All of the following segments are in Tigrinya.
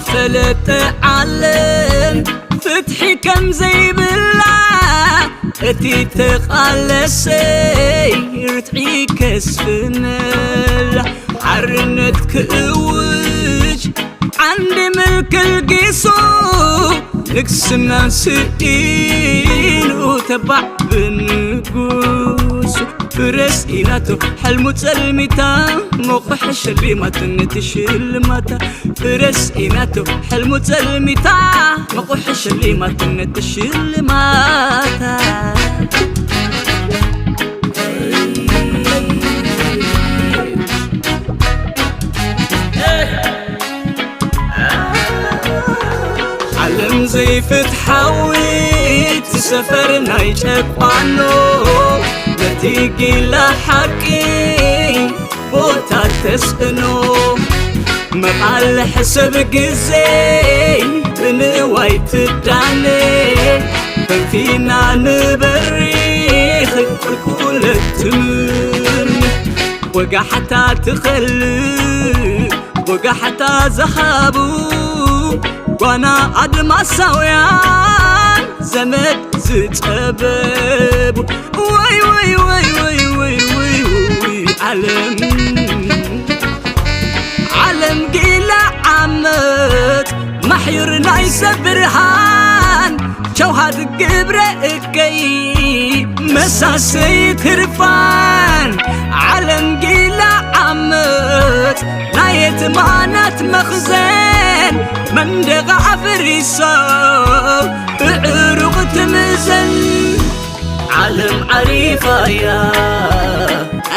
ፈለጠ ዓለም ፍትሒ ከም ዘይብላ፣ እቲ ተቓለሰይ ርትዒ ከስፍነላ፣ ሓርነት ክእውጅ ዓንዲ ምልክል ጊሱ፣ ንግስናን ስኢኑ ተባዕ ብንጉሱ። ፍረስ ኢላቶ ሕልሙ ጸልሚታ፣ መቑሒ ሸሊማቶ ነቲ ሽልማታ። ፍረስ ኢላቶ ሕልሙ ጸልሚታ፣ መቑሒ ሸሊማቶ ነቲ ሽልማታ። ዓለም ዘይፍትሓዊት ሰፈር ናይ ጨቋኖ፣ ነቲ ጊላ ሓቂ ቦታ ተስእኖ። መቓል ሕሰብ ግዜ ብንዋይ ትዳነ፣ ፈንፊና ንበሪኽ ቁልቁለት ትምነ። ወጋሕታ ትኸልእ ወጋሕታ ዝሃቡ ጓና ኣድማሳውያን ዘመድ ዝጸበቡ። ወይ ወይ ወይ ወይ ወይ ወይ ዓለም ዓለም ጊላ ዓመት ማሕዩር ናይ ሰብ ብርሃን ሸውሃት ግብረ እከይ መሳሰይት ህርፋን ዓለም ጊላ ዓመት ናይ የትማናት መኽዘን መንደቓ ኣፍሪሶ ብዕሩቕ ትምዘን ዓለም ዓሪፋያ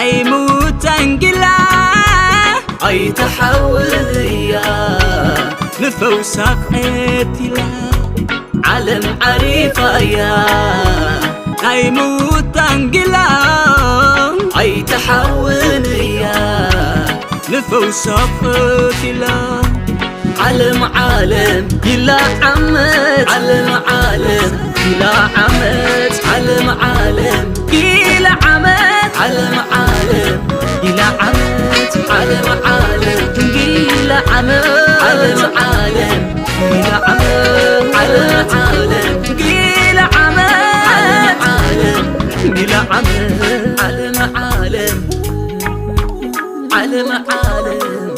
ኣይምውታን ጊላ ኣይትሓውል እያ ንፈውሳ ቀቲላ ዓለም ዓሪፋ እያ ናይ ምውታን ጊላ ኣይትሓውን እያ ንፈውሳ ቀቲላ ዓለም ዓለም ጊላ ዓመት ዓለም ዓለም ጊላ ዓመት ዓለም ዓለም ጊላ ዓመት ዓለም ዓለም ጊላ ዓመት ዓለም ዓለም ጊላ ዓመት ዓለም ዓለም ጊላ ዓመት ዓለም ዓለም ጊላ ዓመት ዓለም ዓለም ጊላ ዓመት ዓለም ዓለም ዓለም ዓለም